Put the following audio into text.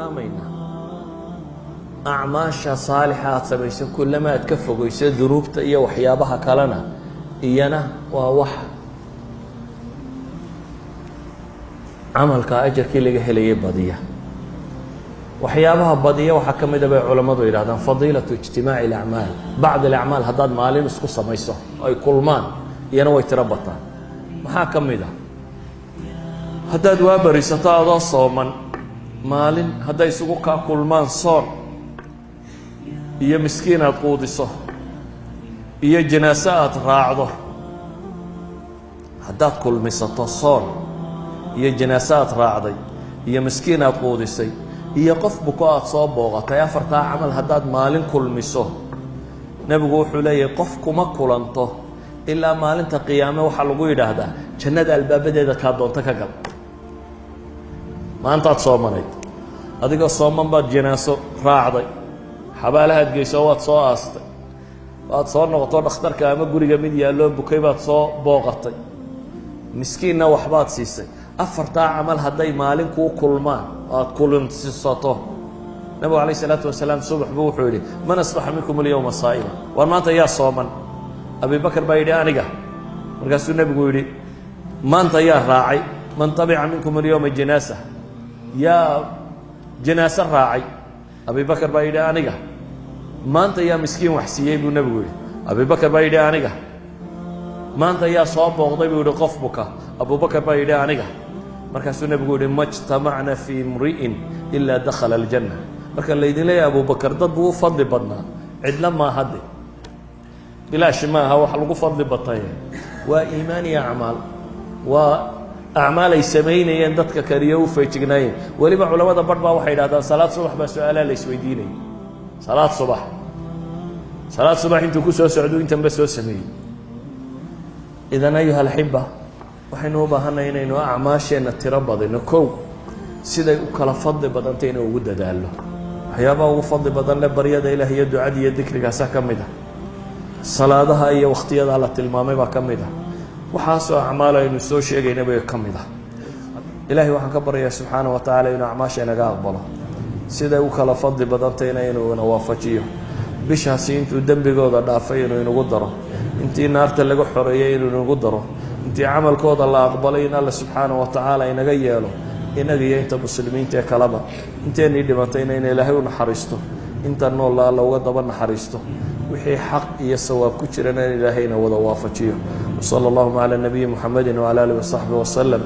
Tilmaamaynaa acmaasha saalixa aad samayso, kullama aad ka fogeyso dunuubta iyo waxyaabaha kalena, iyana waa wax camalka ajarkii laga helayay badiya. Waxyaabaha badiya waxaa ka mida bay culammadu yidhahdaan fadiilatu ijtimaaci alacmaal. Bacd alacmaal haddaad maalin isku samayso ay kulmaan, iyana way tiro bataan. Maxaa ka mid a? Haddaad waa barisato adoo sooman, maalin hadday isugu kaa kulmaan soon iyo miskiin aad quudiso iyo janaaso aada raacdo, haddaad kulmisato soon iyo janaaso aad raacday iyo miskiin aad quudisay iyo qof buko aada soo booqatay, afartaa camal haddaad maalin kulmiso, nebigu wuxuu leeyahay qof kuma kulanto ilaa maalinta qiyaame waxaa lagu yidhaahdaa jannada albaabadeeda kaa doonto ka gal. Maantaad soomanayd, adigoo sooman baad janaaso raacday, xabaalahaad geyso, waad soo aastay, waad soo noqoto, dhakhtarka ama guriga mid yaalloo bukay baad soo booqatay, miskiinna waxbaad siisay. Afartaa camal hadday maalin kuu kulmaan oo aad kulansisato, nabigu alayh isalaatu wasalaam subax buu wuxuu yidhi: man asbaxa minkum alyowma saa'ima? War maanta yaa sooman? Abibakar baa yidhi: aniga. Markaasuu nebigu yidhi: maanta yaa raacay? Man tabica minkum alyowma janaasa? Yaa janaaso raacay? Abibakar baa yidhi: aniga. Maanta yaa miskiin wax siiyey, buu nebigu yidhi. Abibakar baa yidhi: aniga. Maanta yaa soo booqday, buu yidhi, qof buka? Abubakar baa yidhi: aniga. Markaasuu nebigu yihi: ma jtamacna fii imri'in ilaa dakhala aljanna. Marka laydin leeyahay Abubakar dad buu u fadli badnaa, cidla maaha de, bilaashi maaha wax lagu fadli bataye, waa iimaan iyo acmaal, waa acmaal ay samaynayeen dadka kaliyo u feejignaayeen. Weliba culamada barh baa waxay yidhahdaan salaad subax baa su-aalaa la isweydiinayay. Salaad subax, salaad subax intuu ku soo socdo intanba soo sameeyey. Idan ayuha alxiba, waxaynu u baahanay inaynu acmaasheenna tiro badino. Kow, siday u kala fadli badantay inay ugu dadaallo. Waxyaabaha ugu fadli badan le baryada ilaah iyo ducada iyo dikrigaasaa ka mid ah, salaadaha iyo wakhtiyadaa la tilmaamay baa ka mid ah, waxaasoo acmaal aynu soo sheegayna bay ka mid ah. Ilahay waxaan ka baryayaa subxaana wa tacaala inuu acmaasha inaga aqbalo, siday u kala fadli badantayna inuu ina waafajiyo, bishaasi intuu dembigooda dhaafay inuu inagu daro, intii naarta laga xoreeyey inuu inagu daro, intii camalkooda la aqbalay in Alla subxaana wa tacaala inaga yeelo, inaga iyo inta muslimiinta ee kaleba. Inteennii dhimatayna in Ilaahay u naxariisto, inta noolla Alla uga daba naxariisto, wixii xaq iyo sawaab ku jirana in Ilaahayna wada waafajiyo. Wsala allahuma calaa nabiyi muxamedi wcala alihi wasaxbi waslem.